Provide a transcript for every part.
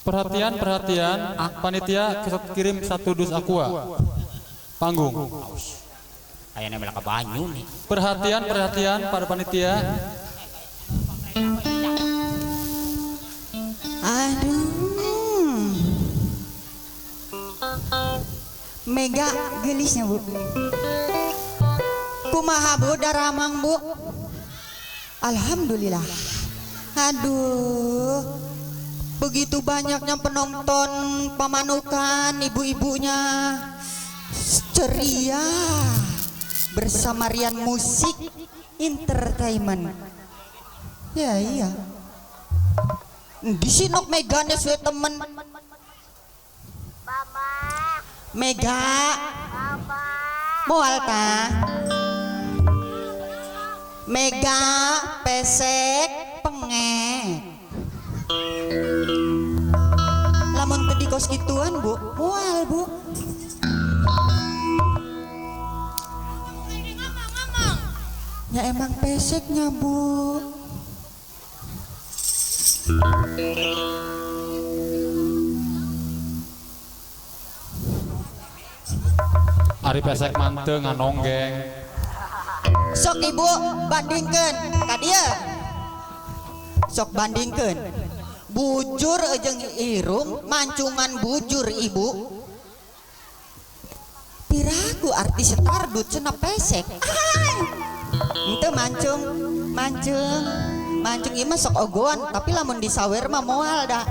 Perhatian, perhatian, panitia kirim satu dus aqua. Panggung. Kayaknya melaka banyu nih. Perhatian, perhatian para panitia. Aduh. Mega gelisnya, Bu. Kumaha Bu daramang, Bu? Alhamdulillah. Aduh. Begitu banyaknya penonton pamanukan, ibu-ibunya ceria bersama Rian Musik Entertainment. Ya iya. Di sinok Megane suwe temen. Mega. Moal ta? Mega pesek pengek. Lamun teu di kos kituan, Bu, moal, Bu. Ya emang peseknya, Bu. Ari pesek manteu nganonggeng. Sok Ibu bandingkeun ka dieu. Sok bandingkeun. Bujur jeung irung mancungan bujur Ibu. Piraku artis tardut cenah pesek. Henteu mancung, mancung. Mancung ieu mah sok ogoan, tapi lamun disawer mah moal da.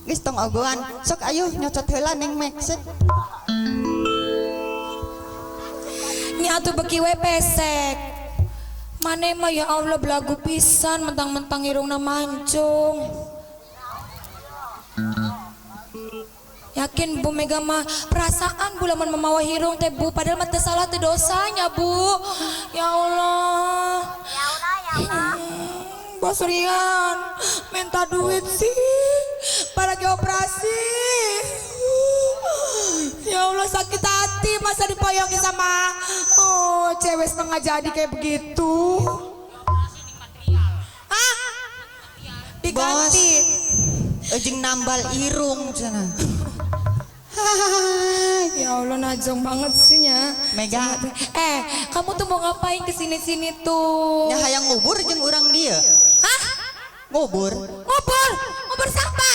Geus tong ogoan, sok ayo nyocot heula neng mek sek. Nya atuh beki we pesek. Mane mah ya Allah belagu pisan mentang-mentang irungna mancung. Yakin Bu Mega mah perasaan Bu lamun mamawa hirung teh Bu, padahal mah teu salah teu dosanya Bu. Ya Allah. Ya Allah, ya Allah. Bos Rian minta duit sih pada lagi operasi. Ya Allah sakit hati masa dipoyongin sama oh cewek setengah jadi kayak begitu. Ah, diganti. Bos, jeung nambal irung cenah. Ya Allah najong banget sih nya. Mega. Kamu tuh mau ngapain kesini-sini tuh? Ya hayang ngubur jeung urang dia. Hah? Ngubur. Ngubur? Ngubur siapa?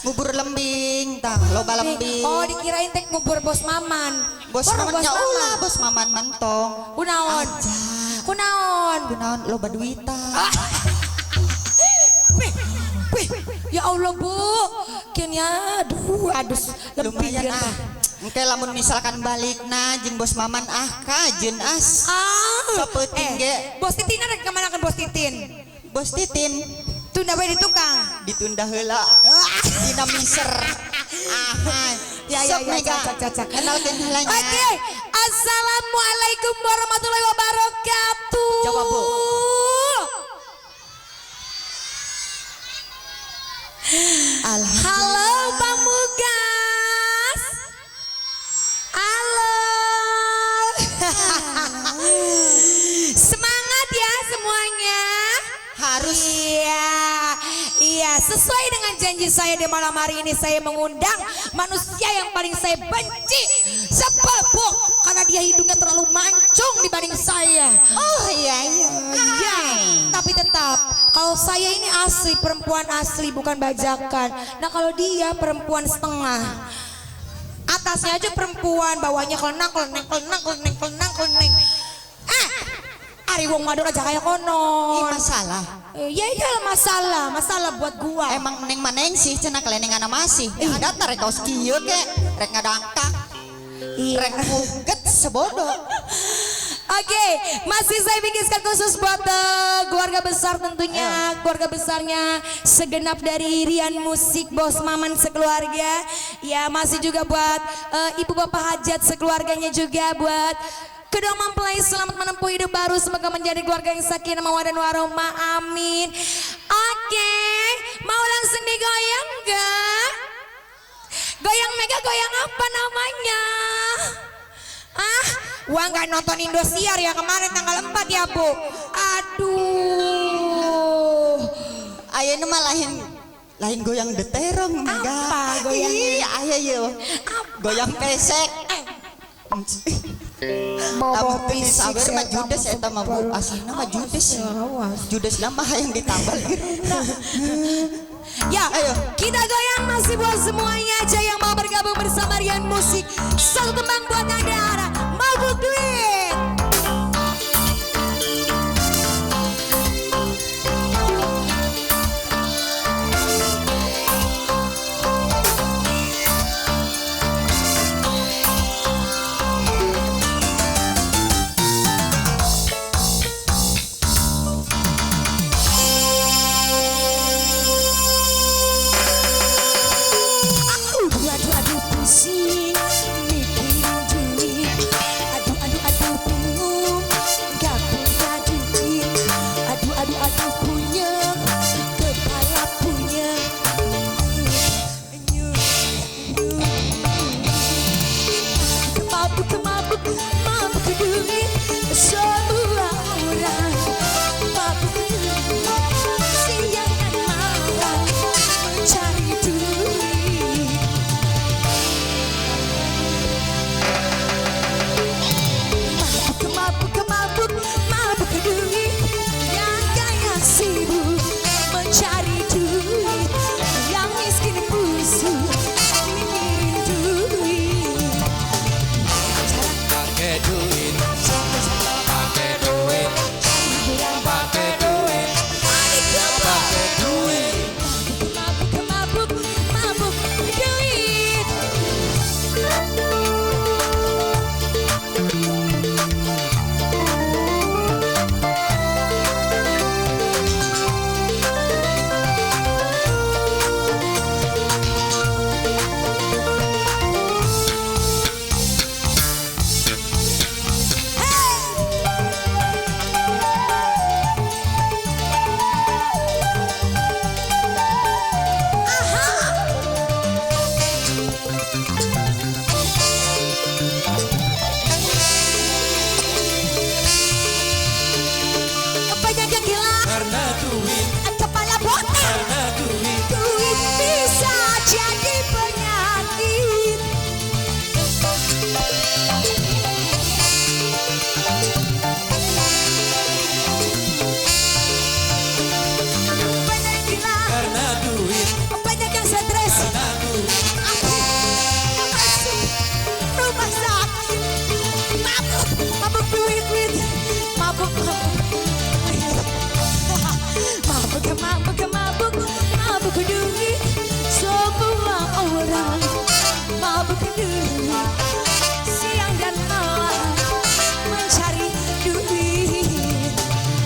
Ngubur lembing tah, loba lembing. Oh, dikirain teh ngubur Bos Maman. Bos Maman nya ulah, Bos Maman mentong. Kunaon? Kunaon? Kunaon loba duita. Wih, ya Allah Bu, kini aduh, aduh, lumayan ah. Engke lamun misalkan balik na jeung Bos Maman ah kajeun as. Ah, sapeuting ge. Bos Titin ada kemana kan Bos Titin? Bos Titin tunda we di tukang. Ditunda heula. Dina miser. Aha. Ya ya sok ya, Mega. Cak. Kenalkeun heula nya. Oke, assalamualaikum warahmatullahi wabarakatuh. Jawab Bu. Halo Pamugas. Halo. Semangat ya semuanya. Harus. Iya. Iya, sesuai dengan janji saya di malam hari ini saya mengundang manusia yang paling saya benci. Sebel Bu, karena dia hidungnya terlalu mancung dibanding saya. Oh iya iya. Iya, tapi tetap kalau saya ini asli perempuan asli bukan bajakan. Nah kalau dia perempuan setengah. Atasnya aja perempuan, bawahnya kelenang keleneng kelenang keleneng kelenang keleneng. Ah, ari wong wadon aja kayak konon. Ih, masalah. Ya iyalah masalah, masalah buat gua. Emang neng maneng sih cenah kelenengan masih. Ya ada rek kaos kieu ke, rek ngadangkak. Iya. Rek muget sebodoh. Oke, masih saya bikinkan khusus buat keluarga besar tentunya, keluarga besarnya segenap dari Rian Musik, Bos Maman sekeluarga. Ya, masih juga buat ibu bapak hajat sekeluarganya juga, buat kedua mempelai selamat menempuh hidup baru, semoga menjadi keluarga yang sakinah mawaddah warahmah, amin. Oke, mau langsung digoyang enggak? Goyang Mega goyang apa namanya? Ah, wah nggak nonton Indosiar ya kemarin tanggal 4 ya Bu. Aduh. Ayeuna mah lain Lain goyang deterong mega. Apa goyangnya? Ih, aya ieu. Goyang pesek. Bobo Lamun teu disawer mah judes eta mah Bu. Aslina mah judes. Judes mah hayang ditambal irungna. Ya, Ayo. kita goyang masih buat semuanya aja yang mau bergabung bersama Rian Musik. Satu tembang buat Anda, Mabuk Duit. Aduh, aduh, aduh, pusing mikirin duit. Aduh, aduh, aduh, bingung gak punya duit. Aduh, aduh, aduh, punya kepala punya. Mabuk, mabuk, mabuk duit. Semua orang mabuk duit. Siang dan malam mencari duit. Mabuk, mabuk, mabuk, mabuk duit. Yang kaya sibuk mencari duit, yang miskin busuk mikirin duit. Pakai duit, pakai duit, pakai duit, pakai duit. Mabuk, mabuk, mabuk duit. Banyak yang gila, Karena duit, kepala botak. karena duit, Duit bisa jadi penyakit. Banyak yang gila, karena duit, banyak yang stres. karena duit. Aku masuk rumah sakit. Mabuk, mabuk duit, duit. Mabuk, mabuk. Mabuk, mabuk, mabuk, mabuk duit. Semua orang mabuk duit. Siang dan malam mencari duit.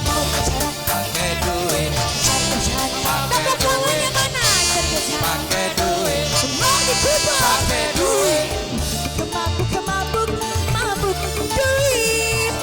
Mau pacaran, Pakai duit, cari kerjaan. Tepuk tangannya mana? Cari kerjaan. pakai duit, Mau dikubur. pakai duit. Mabuk, mabuk, mabuk duit.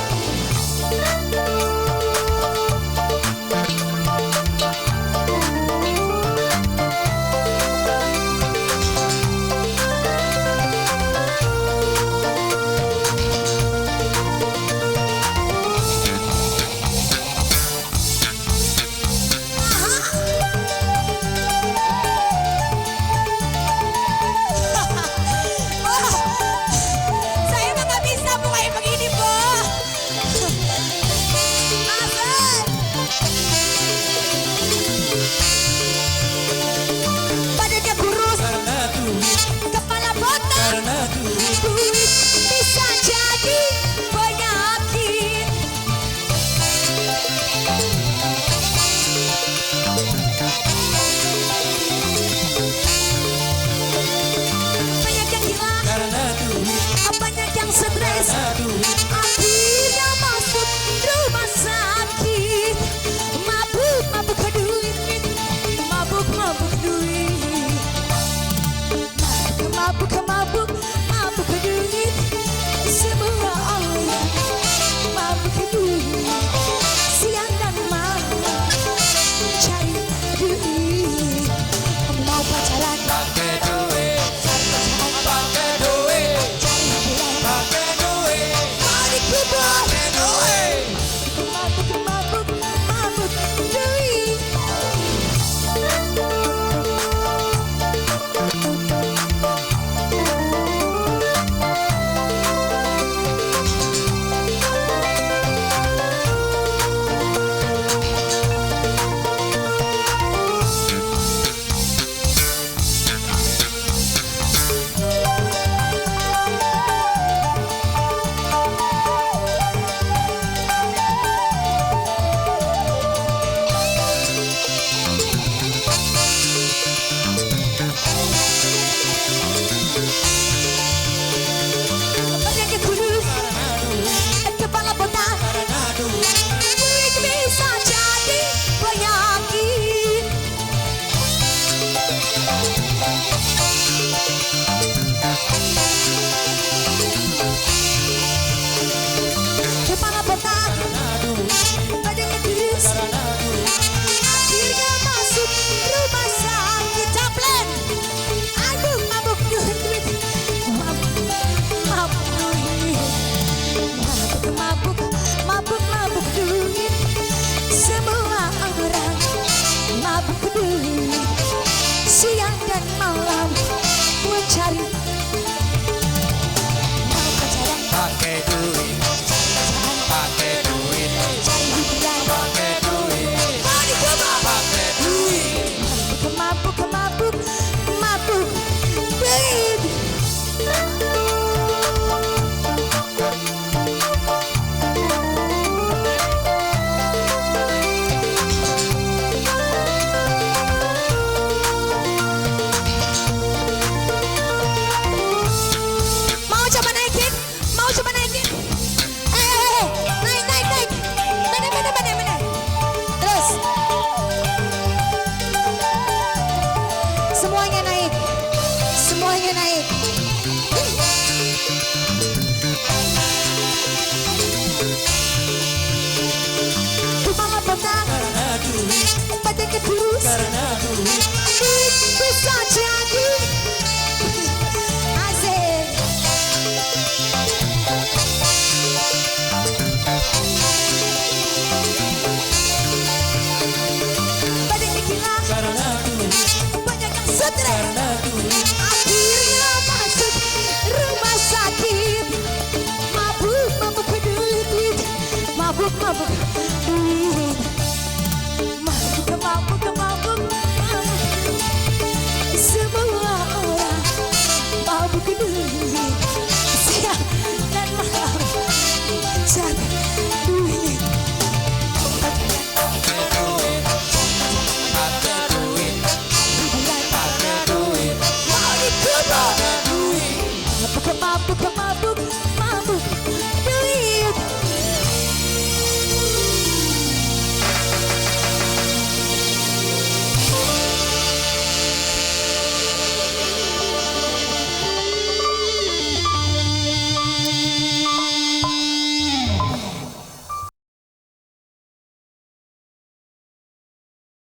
Come on, come on.